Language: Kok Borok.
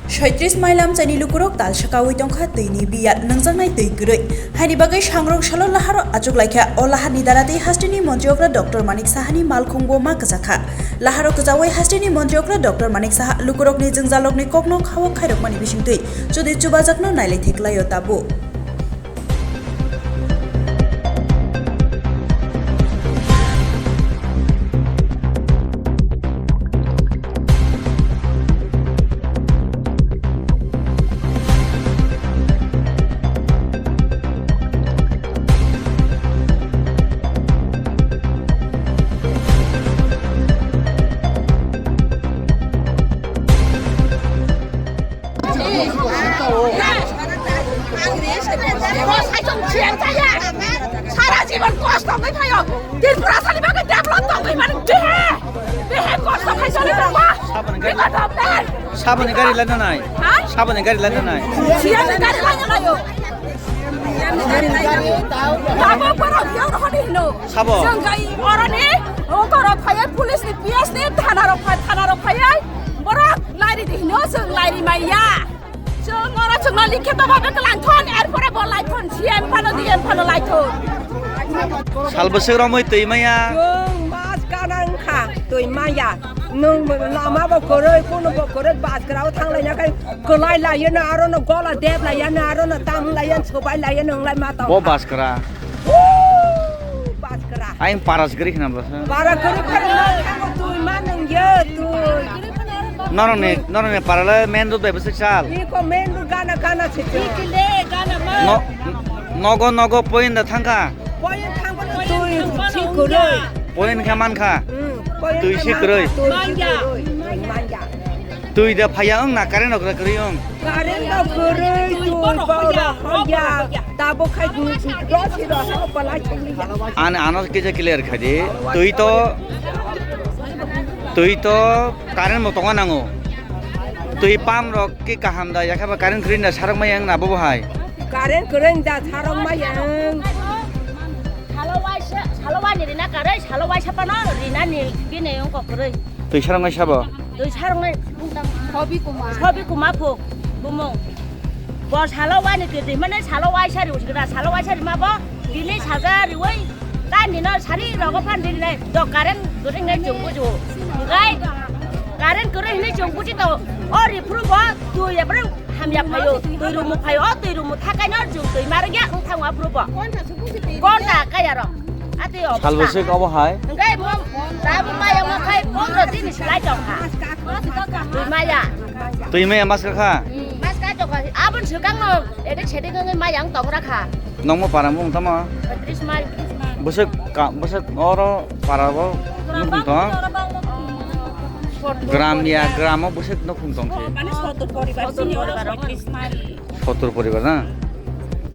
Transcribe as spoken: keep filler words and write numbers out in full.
Soitris mailam chaini lukurok tal sakawi tongkha twini biyat nangjaknai twi kwrwi. Haini bagwi sangrok salo laharo achuk laikha. O laharni dara tei hasteni montri okra Doctor Manik Sahani malkhungbo ma kwchakha. Laharo kwchawi hasteni montri okra Doctor Manik Saha lukurokni jwngjalrokni kokno khawok khairokmani bisingtwi chudwi chubajakno nailai theklaio tabuk. Sara jibon kosto wngwi phaio. Tripura sani bagwi develop tongwi mani behe, behe kosto khai choli tongo. Saboni gari, saboni gari laina nai. Ha? Saboni gari laina nai. Siyani gari laina naio. Tabo borok yang rohoni hino. Sabo? Jeng gai oroni, o borok phaiya police ni, P S ni, thana rok phai, thana rok phaiya. Borok lairi di hino, jeng lairi maiya. Chwng oro chwngno likhito bhabe twlang thon, erpore bo lai thon, C M phano, D M phano lai thon. Sal bwswk romwi twi maya. Chwng mas gana wngkha, twi maya. Nwng lama bo kwrwi, kuno bo kwrwi, bus kwrao thanglaina khai kwlai laiya no, aro no gola dep laiya no, aro no tam laiya, sobai laiya no, wng lai ma tong. Bo bus kwra. Woo! Bus kwra. Ayang para se kwrwi khna bwsa. Para kwrwi khna bwsa, twi ma nwng ye, twi. Norokni, norokni paralai main road bai bwswk sal. Iko main road gana, gana se twi. No, nogo, nogo point da thangkha. Point thangkha twi si kwrwi. Point kha mankha. Hmm, point twi si kwrwi. Twi si kwrwi. Manja. Twi da phaiya wng na, current rok da kwrwi wng. Current rok kwrwi, twi borok hoya, tabuk khai dui si dos si dos, o palai chungli ya. Ani ano kisa clear khaidi. Twi to, twi to current bo tongo nango. Twi pump rok ki kaham da, yakhe ba current kwrwi da sarok maya wng na bobo hai. Current kwrwi da sarok maya wng. Salo waisa, salo wani rina kwrwi, salo waisa pano rina ni bini wng kok kwrwi. Twi sarok nai sabo? Twi sarok nai bung tang. Sobi Kumar. Sobi Kumar phu bumung. Bo salo wani twi twi mane salo waisa ri usikra, salo waisa ri ma bo tini saja riwi. Tani no sari rogo phan ri nai do current guri nai chung buju. Ngai current guri nai chung buji to o ri phru bo twi ya bru hamya phayo, twi rumu phayo, o twi rumu thakai no chung twi mar ya thang wa phru bo. Konta kaya ro. Ati o. Salbwswk obo hai? Hwnkhe bo tabuk maya wngkha khai pondro din slai tongkha. Twi maya. Twi maya mas kakha? Hmm, mas kai tongkha. Aboni swkangno edek sedek wngwi maya wng tong rakha. Nongmo para mung tamo? Tris mal. Bwswk ka, bwswk oro para bo nukhung tong? Gram ya, gramo bwswk nukhung tong khe? Mane sotor poribar sini oro sotor poribar na?